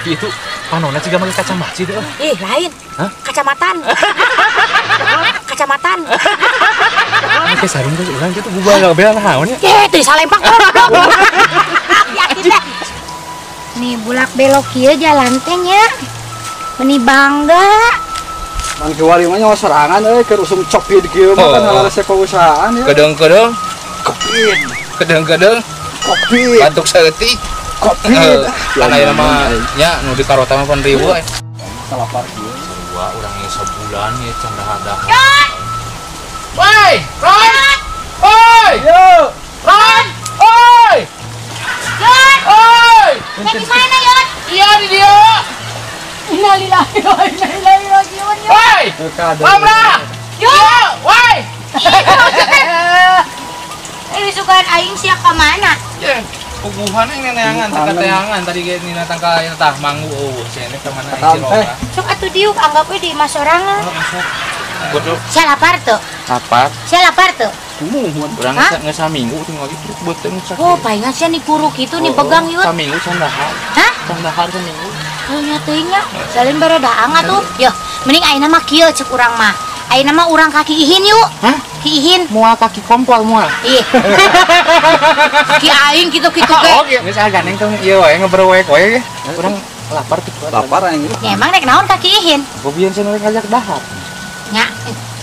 Tapi itu panona juga pakai kacamata itu. Ih, lain. Hah? Kacamatan. Kacamatan. Pakai sarung terus urang kitu bubar enggak bela naon nya. Ye, teu salempak goblok. Yakin teh. Nih bulak belok kieu jalan teh nya. Meni bangga. Mang Kiwari mah nyawa serangan euy keur usum copid kieu mah kan halarese kausahaan ya. Kedeng-kedeng covid. Kedeng-kedeng covid. Batuk saeutik covid. Kan aya mah nya nu di karota mah pan ribu euy. Salapar kieu. Sarua urang ge sabulan ye can dahar-dahar. Woi, Ron! Woi! Yo! Ron! Oi! Yot! Oi! Di mana, Yot? Iya di dia. Innalillahi wa inna ilaihi raji'un. Woi! Mamra! Yo! Woi! Sukaan aing sia ka mana? Ye, puguhan aing neneangan takateangan tadi ge nina tangka tah manggu eueuh cenah ka mana aing si Roma. Sok atuh diuk anggap we di imah sorangan. Bodoh. Sia lapar teu? Lapar. Sia lapar teu? Muhun. Urang geus saminggu tinggal gitu beuteung sakit. Oh, paingan sia ni kuruk kitu ni pegang yut. Saminggu can dahar. Hah? Can dahar saminggu. Nya teuing nya. Salin barodaang atuh. Yo, mending ayeuna mah kieu ceuk urang mah. Ayeuna mah urang ka Ki Ihin yuk. Hah? Ki Ihin. Moal kaki kompol moal. Ih. Ki aing kitu-kitu ge. Oh, geus ah gandeng teh ieu wae ngeberwek wae. Urang lapar tuh. Lapar aing. Ya emang rek naon ka Ki Ihin? Gobian cenah rek ngajak dahar. Nya,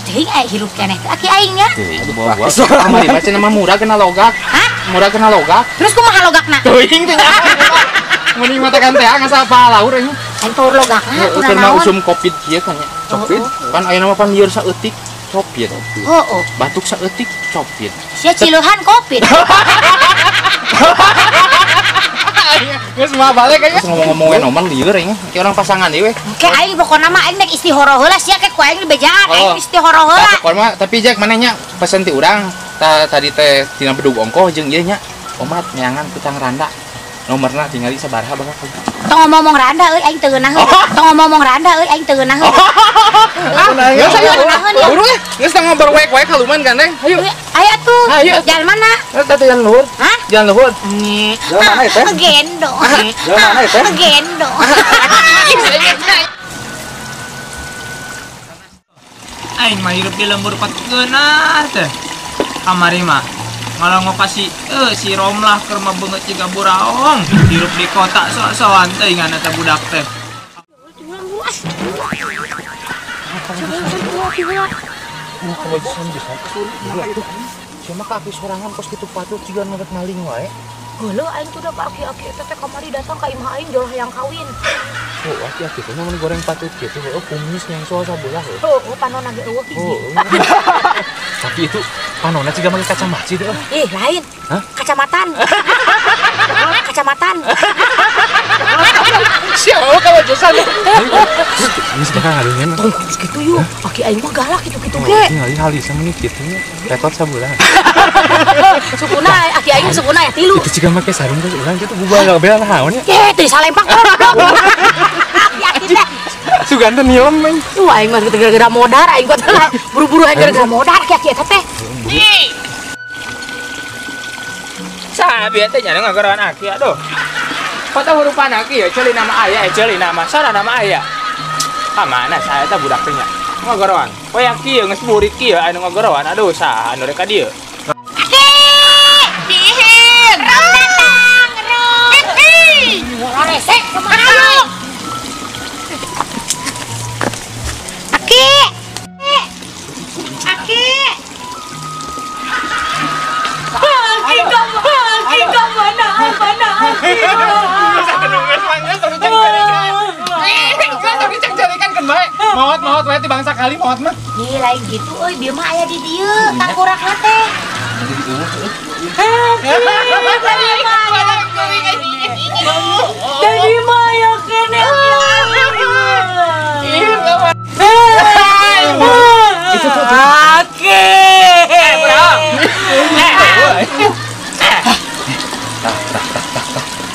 teuing aya hirup keneh teh aki aing nya. Teuing bawa. Kamari mah cenah mah murah kena logak. Hah? Murah kena logak. Terus kumaha logakna? Teuing teh nya. Mending mah tekan teh ngasa apa laur aing. Aing power logakna kunaon. Keur mah usum covid kieu kan nya. Covid. Kan ayeuna mah pan lieur saeutik covid. Heeh. Batuk saeutik covid. Sia ciluhan covid. Geus mah balik aja. Ngomong-ngomongin nomor lieur aing. Ki orang pasangan deui we. Ke aing pokona mah aing nek istihoroh heula sia ke ku aing dibejaan aing istihoroh heula. Pokona mah tapi Jack maneh nya pesen ti urang tadi teh tina bedug ongkoh jeung ieu nya omat neangan kutang randa. Nomorna tingali sabaraha bakal. Tong ngomong randa euy aing teu ngeunaheun. Tong ngomong randa euy aing teu ngeunaheun. Geus ayo buru we. Geus tong ngobrol wae kaluman gandeng. Ayo. Ayo atuh. Jalan mana? Teh jalan luhur. Hah? Jalan luhur. Jalan mana teh? Gendong. Jalan mana teh? Gendong. Aing mah hirup di lembur patkeunah teh. Kamari mah malah ngokasi si Romlah keur mah beungeut jiga buraong. Hirup di kota sok-sokan teh ngan eta budak teh. Cuma kaki sorangan kos kitu patut jiga nu rek maling wae. Geuleuh aing tuh da aki-aki eta teh kamari datang ka imah aing jolah hayang kawin. Oh, aki-aki teh mun goreng patut kitu heueuh kumis nyengso sabelah heueuh. Heueuh panona ge eueuh hiji. Tapi itu panona jiga make kacamata itu. Ih, lain. Hah? Kacamatan. Kacamatan. Siapa kalau josan? Ini bakal ngadungin. Tong kitu yuk. Aki aing mah galak kitu-kitu ge. Ningali halisa meni kitu nya. Rekod sabulan. Sukuna aki aing sukuna ya tilu. Itu jiga make sarung terus urang kitu bubar enggak bela naon nya. Ye, teu salempak goblok. Aki teh. Sugan teh nilem aing. Wah, aing mah gara-gara modar aing kok buru-buru aing gara-gara modar aki-aki eta teh. Saha bieu teh nya ngagoroan aki aduh. Kota hurupan aki ya ceuli nama aya, ceuli nama sora nama aya. Ka mana saya teh budak teh nya? Ngagoroan. Poe aki geus burik kieu anu ngagoroan aduh saha anu rek ka dieu. Aki! Dihin! Rom datang, Rom. Resek kumaha lu? Aki! Aki! Aki ka mana? Mana Aki? Maot wae ti bangsa kali maot mah. Ih, lain gitu euy, bieu mah aya di dieu, tangkurakna teh. Dari mah aya keneh. Aki. Bro.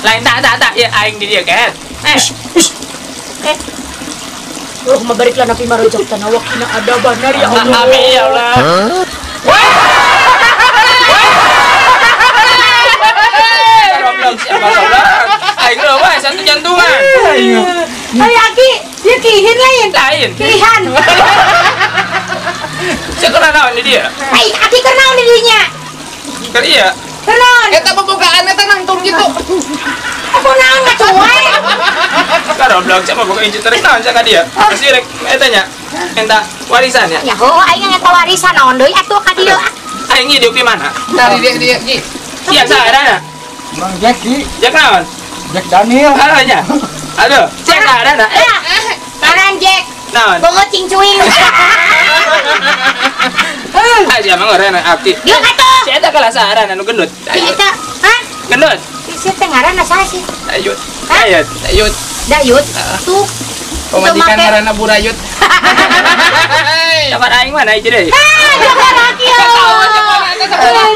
Lain tak ya aing di dieu kan. Allahumma barik lana fima razaqtana wa qina adzabannar ya Allah. Amin ya Allah. Goblok siapa goblok? Aing loba satu jantungan. Ayo Aki, dia kihin lain. Lain. Kihan. Sia keur naon di dia? Ai, Aki keur naon di dinya? Keur iya. Keur naon? Eta bobogaan eta nangtung gitu. Apa naon ngacu wae? Goblok sia mah boga incu terus naon sia ka dia? Pasti rek eta nya. Minta warisan ya? Ya heuh aing ngeta warisan naon deui atuh ka dieu. Aing hidup di mana? Dari dia dia Ki. Sia saharana? Bang Jackie. Jack naon? Jack Daniel. Halo nya. Aduh, Jack saharana? Ngaran Jack. Naon? Bongo cingcuing. Ah, sia mah ngorena aki. Dieu atuh. Si eta kalah saharana nu gendut. Si eta, hah? Gendut. Si teh ngaranna saha sih? Dayut. Dayut, Dayut. Dayut. Tuh. Pamajikan ngaranna Burayut. Cokor aing mana ieu deui? Ah, cokor aki.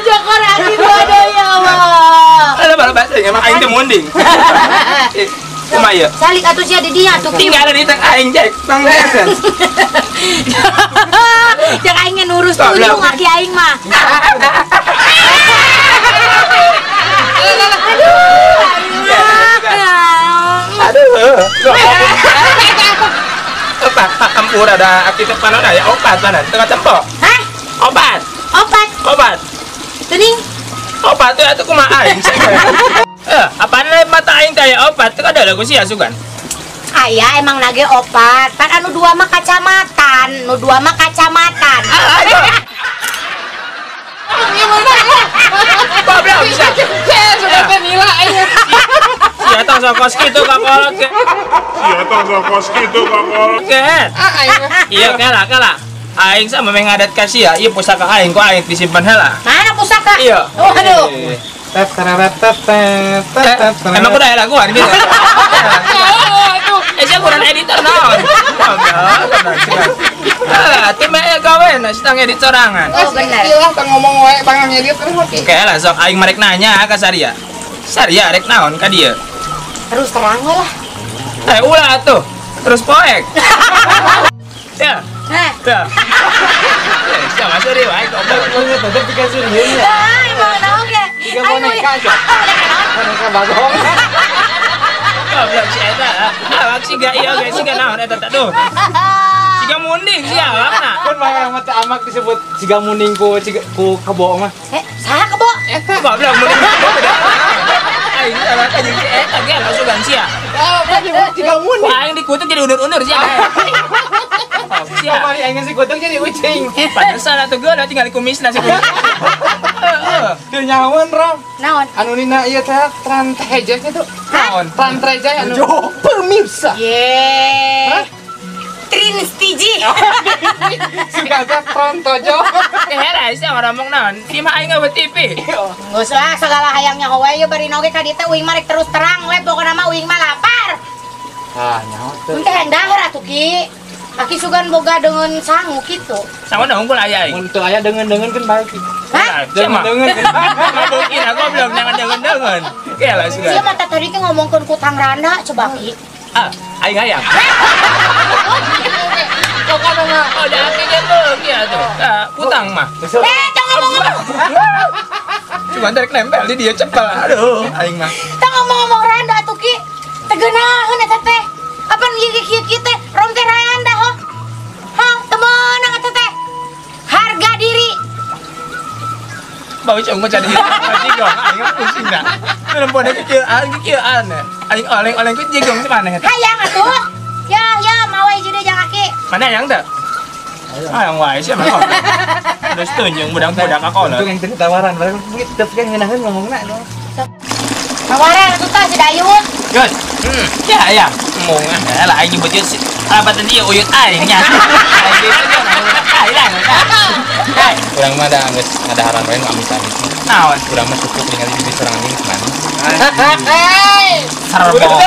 Cokor aki bodoh ya Allah. Alah baru bahasa emang aing teh munding. Kumaha ieu? Salik atuh sia di dinya atuh. Tinggal di teng aing Jack, panglesan. Cek aing ngurus tunjung aki aing mah. Aduh. Opat, ampur ada aki teh panon aya opat mana? Tengah cempok. Hah? Opat. Opat. Opat. Teuing. Opat teh atuh kumaha aing. Apaan lain mata aing teh aya opat? Teu kada lagu sia sugan. Aya emang nage opat. Pan anu dua mah kacamatan, nu dua mah kacamatan. Goblok bisa. Sudah teh nila aing. Sia tong sok kos kitu ka kolot ke. Sia tong sok kos kitu ka kolot ke. Iya kalah kalah. Aing sama mengadat ka sia, ieu pusaka aing ku aing disimpan heula. Mana pusaka? Iya. Waduh. Emang udah laguan gitu. Sia kurang editor naon. Ah, teu mah gawe na si tang edit sorangan. Oh bener. Ilah tang ngomong wae bang ngedit terus oke. Oke lah sok aing marek nanya ka Saria. Saria rek naon ka dieu? Terus terang we lah. Eh ulah atuh. Terus poek. Ya. Hah. Ya. Sia mah serius wae goblok. Tetep dikasih rieu nya. Ah, emang naon ge? Tiga boneka aja. Boneka bagong. Goblok si eta. Awak siga ieu ge siga naon eta teh duh. Siga munding sia awakna. Kun mah mata amak disebut siga munding ku siga ku kebo mah. Eh, saha kebo? Eta goblok munding kebo beda. Aing awak jeung si eta ge langsung sia. Oh, siga munding. Aing dikutuk jadi undur-undur sia. Sia. Kamari aing si kutuk jadi ucing. Pantesan atuh geuna tinggal kumisna si kutuk. Heeh. Teu nyahoan Rom. Naon? Anu nina ieu teh trantreja kitu. Naon? Trantreja anu pemirsa. Ye. Trinstiji. Suka teh Trontojo. Kehera sia ngomong naon? Ieu mah aing ngeubeut TV. Geus lah segala hayangnya we ieu bari oge ka dieu teh uing mah rek terus terang we pokona mah uing mah lapar. Ah, nyaho teh. Mun teh hayang dahar atuh Ki. Aki sugan boga dengan sangu kitu. Sangu na unggul aya aing. Mun teu aya deungeun-deungeun kan bae Ki. Hah? Deungeun-deungeun kan. Ngabokin aku goblok jangan deungeun-deungeun. Oke lah sugan. Sia mah tadi teh ngomongkeun kutang randa coba Ki. Ah, aing hayang. Pokona mah oh, da aki ge beuki atuh. Ah, kutang mah. Eh, tong ngomong-ngomong. Cuma tarik nempel di dia cepel. Aduh, aing mah. Tong ngomong-ngomong randa atuh Ki. Teu geunaheun eta teh. Apan ieu kieu kieu teh rom teh randa ho. Hah, teu meunang eta teh. Harga diri. Bau cong mah jadi jigong, aing pusing dah. Perempuan itu kieuan kieuan. Aing oleng-oleng ku jigong si maneh eta. Hayang atuh. Ya, ya, mawa hiji deui jang aki. Mana yang teh? Hayang wae sia mah. Terus tunjung budak-budak ka kolot. Untung yang teu tawaran, barang teu kan ngeunaheun ngomongna. Tawaran atuh tah si Dayut. Geus. Ya ya, mung lah aing nyebut ieu alabatan ieu uyut aing nya. Aing ieu teh hilang. Hai, urang mah da geus ngadaharan wae nu amis-amis. Naon? Urang mah cukup ningali bibir sorang anjing geus manis. Serbo.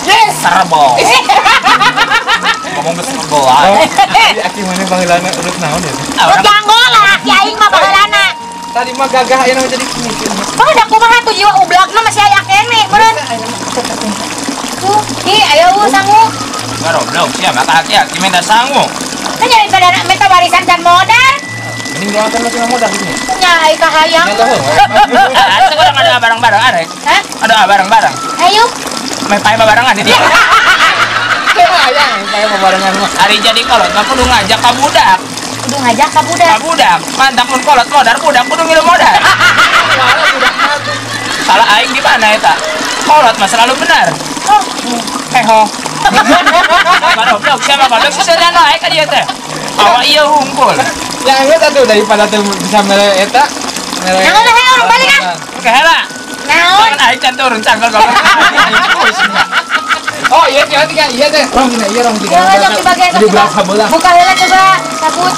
Yes, serbo. Ngomong geus serbo ae. Aki mana baheulana urut naon ya? Urut janggol lah aki aing mah baheulana. Tadi mah gagah ayeuna mah jadi mikir. Oh, da kumaha tuh jiwa ublagna masih aya keneh meureun. Tuh, Ki, ayo sangu. Ngaroblok sia mah ka aki minta sangu. Kan daripada minta warisan dan modal. Mending doakan masih modal gitu. Nya ai kahayang. Sekarang ada barang-barang arek. Hah? Ada barang-barang. Ayo. Meh pae babarengan di dia. Hayang pae babarengan mah. Ari jadi kolot mah kudu ngajak ka budak. Kudu ngajak ka budak. Ka budak. Mantap mun kolot modar budak kudu ngilu modar. Salah aing di mana eta? Kolot mah selalu benar. Oh, heho. Goblok siapa goblok seserian wae ka dieu teh. Awak ieu hungkul. Ya geus atuh daripada teu bisa mere eta. Naon lah urang balik ah. Oke heula. Naon? Jangan aing can turun cangkel goblok. Oh iya iya tiga iya teh. Rong dina ieu rong tiga. Ya sok dibagi Jadi belas sabelah. Buka heula coba sabut.